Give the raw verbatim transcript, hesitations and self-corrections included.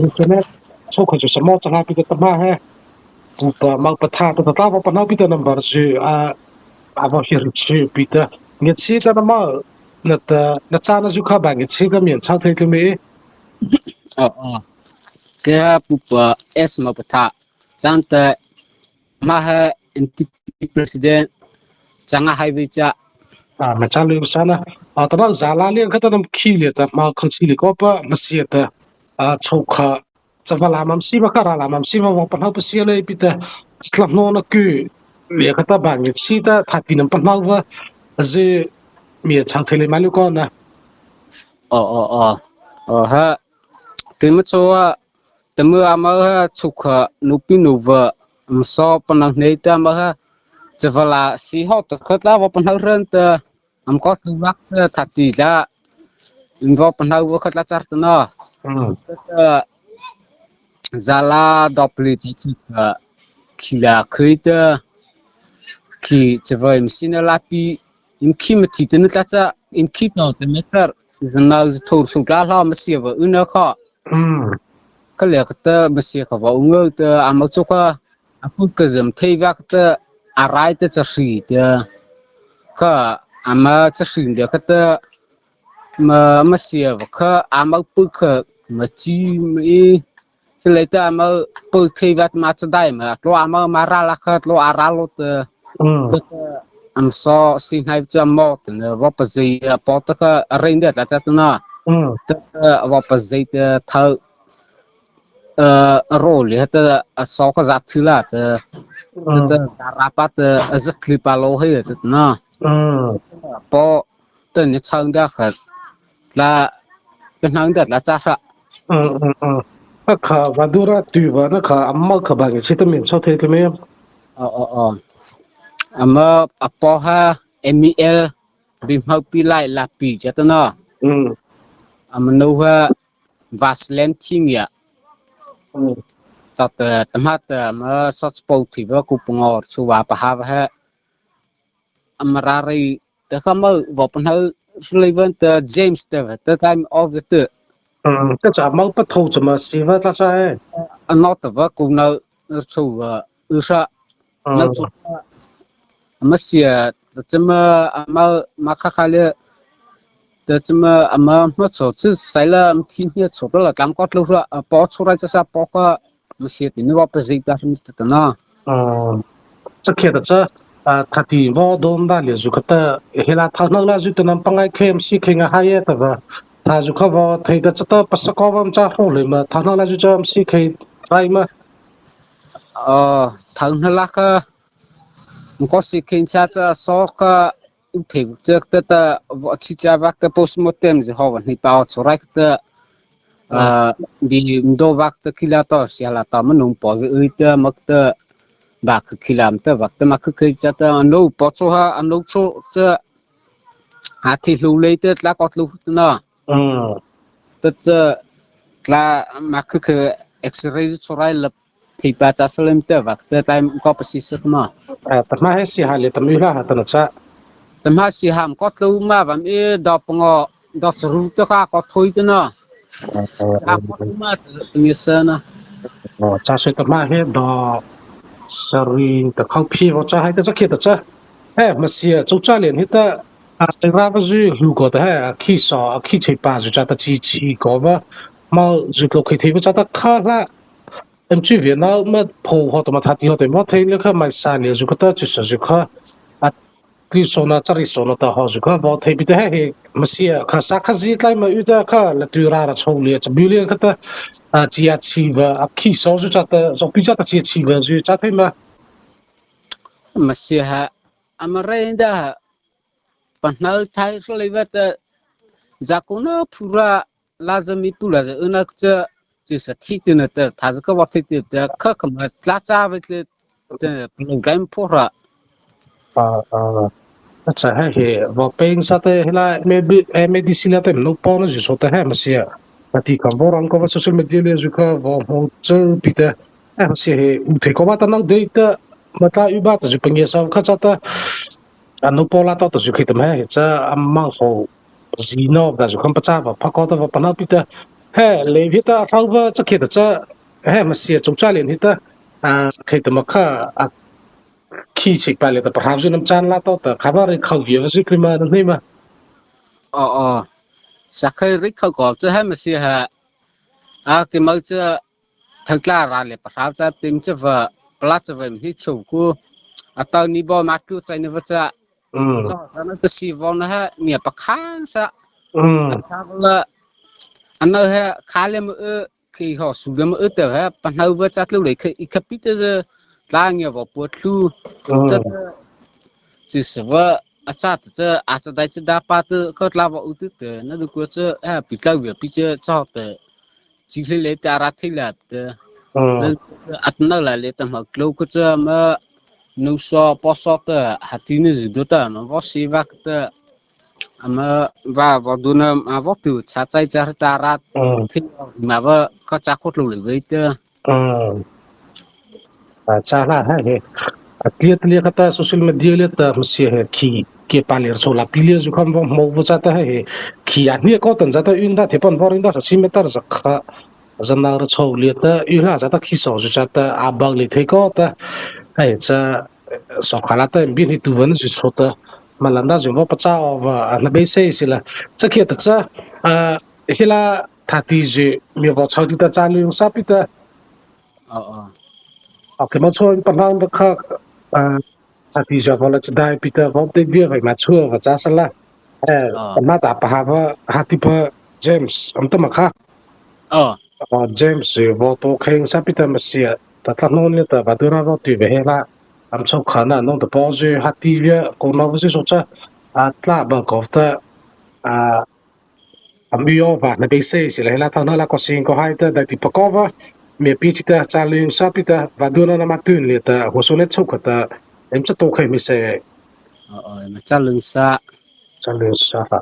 Internet, chô kha chu sa mo cha la pi ta ta ma he. Pu pa mau pa tha ta ta ta va pa nau pi ta number chu a, a va hir chu pi ta. Nge chi ta na ma na ta na cha na zu kha ba nge chi ta mian chau thei tu mi. Ơ, ơ. Kei he pu pa S mau pa tha. Chan ta ma he M T P president. Chang a hai vi cha. A, ma cha lu sa na. A, ta na za la liang kha ta nam khi le ta ma khang chi le ko pa ma sia ta. A, chô kha. Cha va la mam si va kha ra la mam si va va pa nau pa sia le pi ta. Tla no na ku. Le kha ta ba nge chi ta tha ti nam pa nau va. Zi mi chau thei le ma lu ko na. Ơ, ơ, ơ. Ơ, ha. Ti ma chô a. Tama ama ha chukha nupi nuva, mso panang nei ta ama ha, chavala si ho ta khatla va panau ran ta, am ko tu vak ta thati la, va panau va khatla char ta na. Mm. Ta, zala dopli ta chukha, khila khui ta, khi chava im sina lapi, im khi mati ta na ta cha, im khi to ta metar, zana zithor su la la ma sia va una kha. Mm. Ka le ka ta ma sia ka va u ngau ta a mau chô kha a pu ka zam thei va ka ta a rai ta cha hri ta. Kha a ma cha hri de ka ta ma, ma sia va kha a mau pu kha ma chi ma i. Cha le ta a mau pu thei va ma cha dai ma tlo a mau ma ra la kha tlo a ra lo ta. Mm. Ta ta am so si hnai cha mo ta na va pa zai a po ta kha a rein de ta cha ta na. Mm. Ta ta va pa zai ta thau. Ơ, ro le ta a so ka za thi la ta. Ta ta za ra pa ta a za kli pa lo he ta na. Mm. Po ta ni chang da kha. La ka nang da la cha sa. Mm, mm, mm. Ka kha va du ra tu va na kha a mau kha ba nge chi ta min so thei ta me. Ơ, ơ, ơ. Ama a po ha M E L bi mau pi lai la pi cha ta na. Mm. Ama no ha Vaseline thing ya. Mm. Sa ta, ta ma ta, ma sa spo thi va ku pungor su va pa ha va ha. Ama ra ri, ta kha mau va pa nau flavor ta James ta va, ta time of the ta. Mm, ta cha mau pa tho cha ma si va ta cha he. A no ta va ku na, su va, u sa. Mm. Na chu, ma sia, ta cha ma, ama, ma kha kha le, ta cha ma, ama, ma chu, chu sai la, am thi hia chu la, kam ko tlo ra, a po chu ra cha sa po kha, ma sia ti ni va pa zai ta mi ta na. Mm. Cha khia ta cha, a, tha ti va don da le zu kha ta, he la tha na la zu ta nam pa ngai khem si khe nga ha ye ta va. Tha zu kha va, thei ta cha ta pa sa ko va cha ho le ma, tha na la zu cha am si khe rai ma. Ơ, thau hna la kha, mko si khin cha cha so kha, u thei chak ta ta, vo chi cha vak ta postmortem zi ho va ni pa o chu rai ta, ơ, bi ndo vak ta kila ta, sia la ta ma nung po zi ui ta, mak ta, ba kha kila ta, vak ta ma kha kha cha ta, ano po chu ha, ano chu cha, a thi hlu lei ta, tla ko tlu na. Mm. Ta cha, tla ma kha kha X-ray chu rai la Thei pa cha salem te vak te tai ko pa si sek ma. A, ta ma he si ha le ta mi la ha ta na cha. Ta ma si ham ko tlo ma vam e do pango do sru te ka ko thoi te na. A, a, a. Ha ko ma ta ni sa na. O, cha se ta ma he do sari ta khau phi vo cha hai ta cha khi ta cha. He, ma si a chu cha len hi ta. A, te ra va zu hlu ko ta he, a khi so, a khi chei pa zu cha ta chi chi ko va. Ma zu tlo khi thei va cha ta kha la. Em chui Vietnam ma pho ho ta ma tha ti ho ta ma thei le kha mai sa le zu kha ta chu sa zu kha. A tli so na cha ri so na ta ho zu kha vo thei pi ta he he ma sia kha sa kha zi tlai ma u ta kha la tu ra ra chho le cha billion kha ta. A chi a chi va a khi so zu cha ta zo pi cha ta chi a chi va zu cha thei ma. Ma sia ha a ma re da ha. Pa hnau thai so le va ta za ko na phu ra la za mi pu la za u na cha chi sa thi ti na ta tha za ka va thi ti ta kha kha ma tla cha ve ti ta pa lo dai pho ra. A, a, a cha he he va peng sa te he la me bi, eh, me di si la te no po na zu so ta he ma sia. Ma ti kha vo rang ko va social media le zu kha va mo chu pi ta. Eh, ma sia he u the ko va ta nau dei ta ma tla u ba ta zu pa nge sa kha cha ta. A no po la ta ta zu khi ta ma he cha a ma ho zi no ta zu kham pa cha va pha ko ta va pa na pi ta. He, lei hi ta a hropa cha khei ta cha, he, ma sia chung cha lei hi ta, a, khei ta ma kha, a, khi chik pa lei ta pa hro zy nam chan la to ta, kha ba ri khau via va zy kli ma na nei ma. Ơ, ơ. Sa khai ri khau ko cha he ma sia ha. A, ki mau cha, thau tla ra lei pa hro cha tim cha va, pla cha va mi hi chau ku. A tau ni bo ma tu chai ni va cha. Mm. Cho, ta na ta si vong na ha, nia pa khang sa. Mm. A tha la, a nau ha, kha le ma ơ, khi ho su le ma ơ te ha, pa nau va cha tlu le, khi, i kha pi te ze, tla ngia va pu tlu. Mm. Ta ta, chi sa va, a cha ta cha, a cha dai cha da pa te, ko tla va u te te, na du ko cha, ha, pi tla via pi cha, cho te. Chi le le ta ra thi la te. Mm. Na, a ta nau la le ta ma klo ko cha ma, nu so, po so te, ha ti ni zi du ta, ma vo si va te. Ama va vo du na, ma vo tu cha chai cha ta ra. Mm. Thi ma va ka cha khot lo le ve te. Mm. A cha la ha he. A tlia tlia ka ta social media le ta ma sia he khi, ke pa le so la pi le zu kham vo mo vo cha ta he. Khi a ni ko tan cha ta un da the pan vo rin da sa si me ta sa kha. Za na ra chau le ta, u la za ta khi so zu cha ta, a bak le the ko ta. Hai cha, so kha la ta, bin hi tu van zu so ta. Ma lan da zu vo pa cha o va, a na be sei si la. Cha khei ta cha, a, hi la tha ti zy, mi vo chau ti ta cha lu sa pi ta. Ơ, ơ. Ok, ma chau pa nang da kha, a, tha ti zy vo la cha dai pi ta, vo te via vai ma chau va cha sa la. Ơ. Ơ. Ma ta pa ha va, ha ti pa James, am ta ma kha. Ơ. Ơ, James, zy vo to kheng sa pi ta ma sia, ta tla non le ta va du ra vo ti ve he la. Am chau kha na non ta po zy ha ti via, ko na vo zy so cha, a tla ba ko ta, a, am yu va na be sei si la he la ta na la ko sing ko hai ta, dai ti pa ko va, mi pi chi ta, cha ling sa pi ta, va du na na ma tun le ta, ho so ne chau kha ta, em cha to khei mi se. Ơ, ơ, na cha ling sa. Cha ling sa ha.